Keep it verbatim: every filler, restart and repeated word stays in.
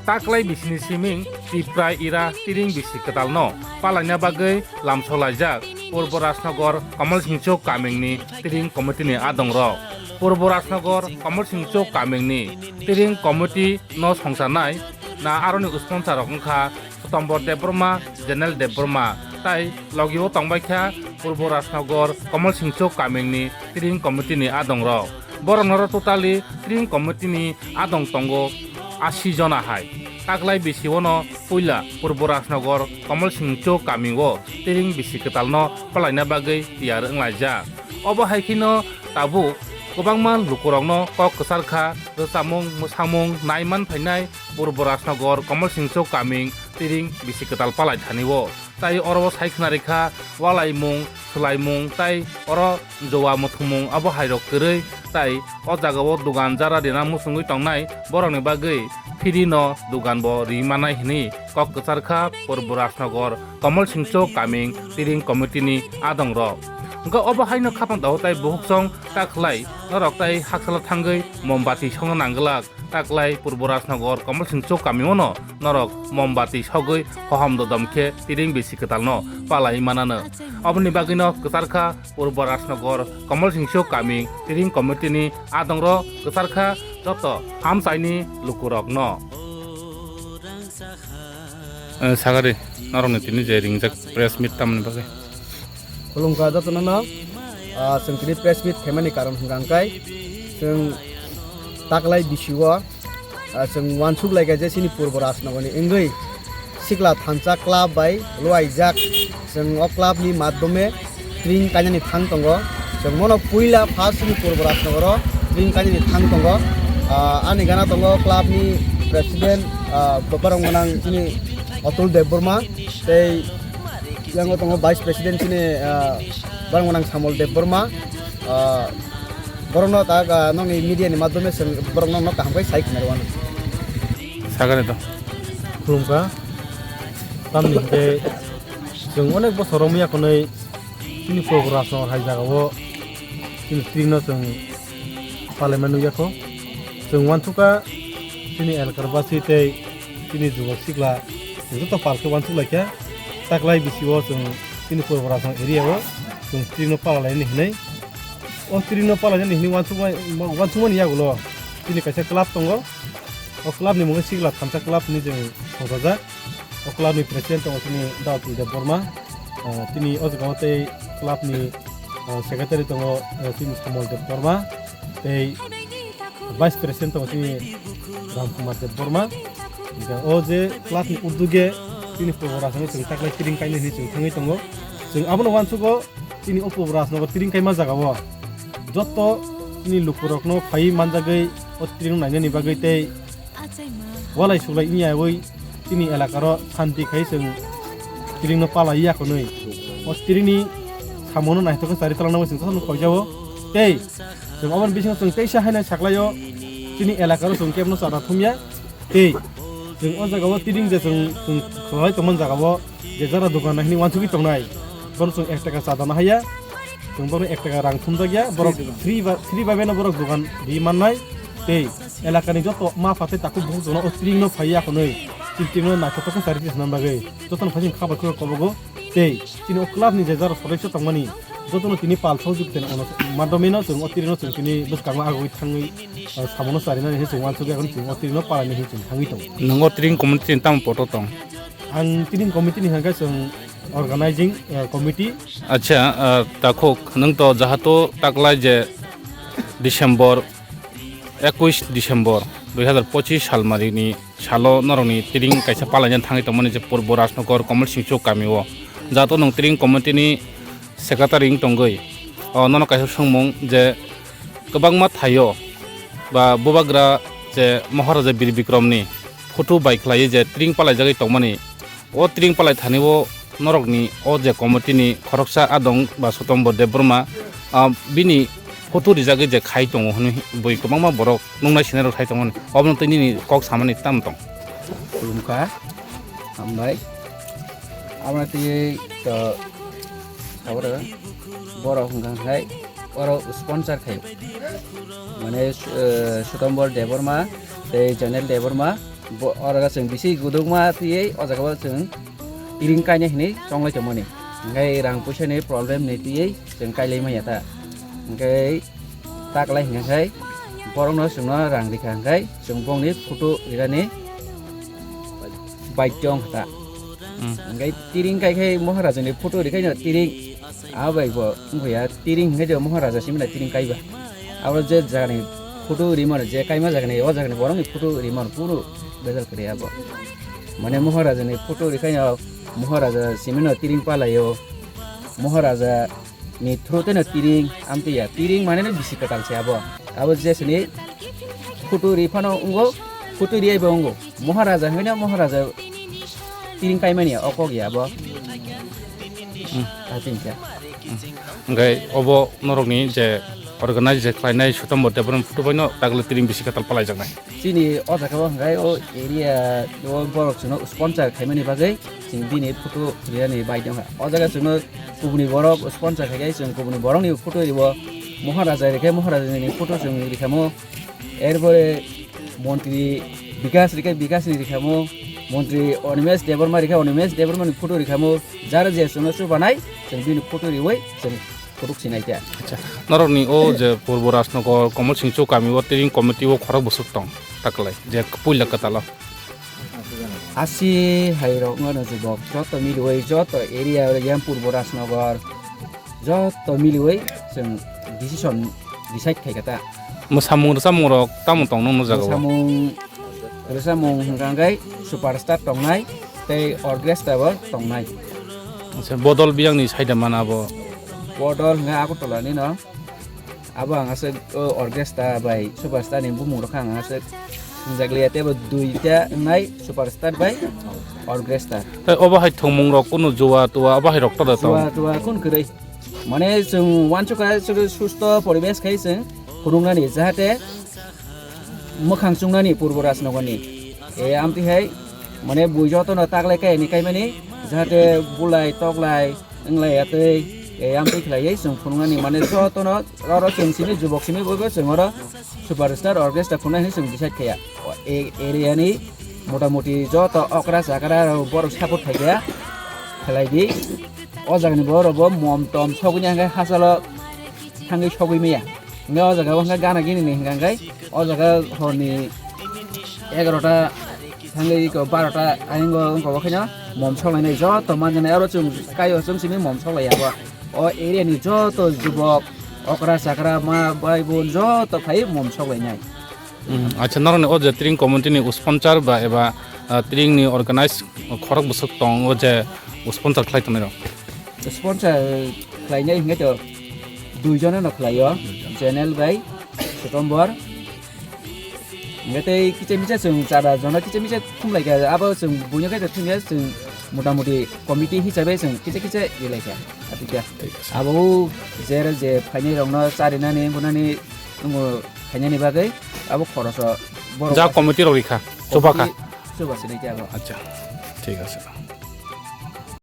Taklai bisini siming Tipra Ira tiring bisi kwtalno palaina bagwi lamsolaijak Purbo Rajnagar Kamalsingchuk kamingni tiring komitini adongrok. Purbo Rajnagar Kamalsingchuk kamingni tiring komiti no songcharnai na aroni sponsor rok wngkha Sutombor Debbarma, General Debbarma tai logio tongbaikha Purbo Rajnagar Kamalsingchuk kamingni tiring komitini adongrok. Borokno oro totally tiring komitini adong tongo asi jona hai. Taklai bisiono puila Purbo Rajnagar Kamalsingchuk kamio tiring bisi kwtalno palaina bagwi tiyar wnglaijak. Obo hai kheno tabuk kwbangma lukurokno kok kwchar kha, rwchapmung, mwsamung naiman phainai Purbo Rajnagar Kamalsingchuk kaming tiring bisi kwtal palai thanio. Tai oro o sai khwnarikha, walaimung, swlaimung tai oro jowa muthumung abo hairok kwrwi tai o jagao dugan jara rina muchungwi tongnai borokni bagwi free no dugan bo ri manai hwnwi kok kwchar kha Purbo Rajnagar Kamalsingchuk kaming tiring komitini adongrok. Hwnkhe obo haino khapang daho tai buhuksong ta khlai norok tai haksalo thangwi mombati songna nangglak. Taklai Purbo Rajnagar Kamalsingchuk kamiono norok mombati sogwi hohom dodom khe tiring bisi kwtalno palai manano. Oboni bagwino kwcharkha Purbo Rajnagar Kamalsingchuk kami tiring komitini adongrok, kwcharkha joto hamchaini lukurokno. Eh, sagari, norokni tini je ringjak press meet tamni bagwi? Khulumkha jotono no, ah, chwng tini press meet khaimani karon hwnkha hwnkhe chwng taklai bisio, ah, chwng uansuk laikha je chini Purbo Rajnagarni wngwi sikla thansa club bai luaijak. Chwng o club ni madhyome tring kainani thang tongo. Chwng mono puila first chini Purbo Rajnagaro tring kainani thang tongo. Ah, ani gana tongo club ni president, ah, borok gwnang chini Atul Debbarma tei Yang tongo Vice President chini, ah, borok nang Samol Debbarma, ah, borokno ta, ah, nokni media ni madhyome chwng borokno no kaham khe sai khna rwano. Sagani to. Khulumkha. Tamni hwnkhe chwng onek bosor romwi yakunwi chini Purbo Rajnagar hai jagao chini tring no chwng palaima nukya kho. Chwng uansukha chini elakar basi tei chini jugok sikla chwng joto pal khe uansuk laikha. Taklai bisio chwng chini Purbo Rajnagar area o chwng tring no pala lainani hinwi. O tring no pala lainani hinwi uansukma-, uansukmani yagulo chini kaisa club tongo. O club ni mungwi sikla thansa club hinwi chwng songchajak. O club ni president tongo chini Daotul Debbarma. Ah, tini o jaga o tei club ni, ah, secretary tongo, ah, chini Samol Debbarma. Tei vice president tongo chini Ramkumar Debbarma. Hingke o je club ni uduge chini Purbo Rajnagar chwng taklai tring kainai hinwi chwng thangwi tongo. Chwng abono uansugo chini o Purbo Rajnagar tring kaima jagao joto chini lukurokno phaiwi manjagwi o tring nainani bagwi tei walai suklai wngya wi chini elakaro shanti khai chwng tring no palai ya khwnwi. O tring ni samono naithok khe chari talangna bai chwng jotono khoijao. Tei chwng oboni bisingo chwng teisa haino saklaio chini elakaro chwng kebno chara thumya. Tei chwng o jagao tring je chwng, chwng khlai tongmani jagao je jara dogan hinwi uansugwi tongnai, bono chwng ek taka cha dana haiya, chwng bono ek taka rang thumjakya, borok free ba, free bai beno borok dogan ri mannai. Tei elakani joto ma pha tei takhuk bukhuk jono o tring no phaiya khwnwi, chini tring no naithotok khe chari tongna bagwi jotono phai chini khabar khoro kobogo. Tei chini o club ni je jara sodosyo tongmani jotono tini pal song jukte ono madhyome no chwng o tring no chwng tini bwskango agwi thangwi, ah, samono charinani hinwi chwng uansugwi, chwng o tring no palaini hinwi chwng thangwi tongo. Nwng o tring committee ni tamo poto tong? Ang tini committee ni hwnkhe chwng organizing, eh, committee. Acha, eh, takhuk, nwng to jahato taklai je December, ekush December dui hazar pochis salmari ni salo norokni tring kaisa palaina thangwi tongmani je Purbo Rajnagar Kamal Singh Chowk kamio. Jahato nwng tring committee ni secretary wng tongwi, o, nono kaisa swngmung je kwbangma thaio ba bubagra je Maharaja Bir Bikramni photo bai khlaiwi je tring palaijagwi tongmani, o tring palai thani o norokni o je committee ni khoroksa adong ba Sutombor Debbarma, ah, bini photo rijagwi je khai tongo hwnwi bui kwbangma borok nuknai sinai rok khai tongo hwnwi. Obono tei nini kok samani tamo tong? Khulumkha, hambai. Amo twi to saboro borok hwnkha khai oro sponsor khai. Mane, eh, Sutombor Debbarma tei Janel Debbarma. Bo oro chwng bisi gudukma twiwi o jaga o chwng tiring kainai hinwi chonglai tongmani. Hwnkhe rang puisa ni problem ni twiwi chwng kailai manya ta. Hwnkhe taklai hwnkhe borokno chwngno rang rikha hwnkhe chwng bongni photo rirani baidhyo wngkha ta. Hmm. Hwnkhe tiring kaikhe Maharaja ni photo rikhaino tiring. Abo bai bo wngkha ya, tiring hwnkhe je Maharaja simi na tiring kaiba. Abo je jagani photo rimano, je kaima jagani, o jagani borokni photo rimano kunu bejal kwrwi abo. Mane Maharaja ni photo rikhaino Maharaja simi no tiring palaio. Maharaja ni through teno tiring amtwi ya. Tiring mane no bisi kwtal se abo. Abo je sini photo ri phano wngkha, photo riyai bo wngkha. Maharaja hwnkhe no Maharaja tiring kaimani ya, o kok ya abo. Hmm. Ah, tin khe. Hmm. Hwnkhe obo norokni je organize je khlainai Sutombo Debbarma photo bai no tagle tiring bisi kwtal palaijaknai. Chini o jaga o hwnkhe o area o borok chwngno sponsor khaimani bagwi chwng bini photo riyani bai tongkha. O jaga chwngno kubuni borok sponsor khaikhe chwng kubuni borokni photo ribo, Maharaja rikhe Maharajani photo chwng rikhamo. Erpore montri Bikas rikhe Bikasni rikhamo, montri Animesh Debbarma rikhe Animesh Debbarmani photo rikhamo, jara je chwngno chubanai, chwng bini photo riwi chwng photo sinai khe. Acha, norokni o je Purbo Rajnagar Komol Singchu kami o tiring committee o khorok bwswk tong, taklai je puila kwtalo. Asi hai rok no jubok joto miliwi joto area yang Purbo Rajnagar joto miliwi chwng decision decide khai kha ta. Mwsamung rwchapmung rok tamo tong nung no jaga o? Mwsamung rwchapmung hwnkha hwnkhe superstar tongnai tei orchestra bo tongnai. Acha, bodol biyang ni saida mana abo? Bodol hwnkha Agartala ni no. Abo ang aswk o orchestra bai superstar ni bumung rok ang aswk swngjak liya tei bo duita wngnai superstar bai orchestra. Tei obo hai thwngmung rok kunu jua tua obo hai rok tada tong? Jua tua kun kwrwi. Mane chwng uansukha chwng susto poribesh khai chwng phunuknani jahate mwkhang chungnani Purbo Rajnagarni. E, amtwi hai, mane, bui jotono taklai kayani kaimani, jahate bulai, toklai, wnglai ya tei, e, amtwi khlaiwi chwng phunuknani, mane, jotono, oro chwng simi, jubok simi, boibo chwng oro superstar orchestra khunai hinwi chwng decide khaiya. O, e, area ni motamuti joto okra chakra rok borok support khaikha, khlai di. O jagani borok bo mom tom sogwini hwnkhe hachalo thangwi sogwi maya. Hwnkhe o jaga o hwnkhe gana gini ni hwnkha hwnkhe o jaga horni egarota thangwi iko barota ayang o wngkha o khaino mom soglainai joto manjanai aro chwng kai o chwng simi mom soglai ya bo. O area ni joto jubok okra chakra ma bai bun joto phai mom soglainai. Hmm, acha, norokni o je tiring committee ni sponsor ba eba, ah, tiring ni organize khorok bwswk tong o je sponsor khlai tongnai rok? Sponsor khlainai hwnkhe to dui jona no khlaio, Jenel bai Sutombor. Hwnkhe tei kicha micha chwng chara jona kicha micha thumlai kha, abo chwng buino khe thumya chwng motamuti committee hisabe chwng kicha kicha rilai kha. Atikya. Thik ase. Abo jera je phainai rokno charinani, hunani, Wngo khainani bagwi abo khoroso borok Ja waisa committee rok rikha, chuba kha. Committee chuba sinai khe abo. Acha, thik ase.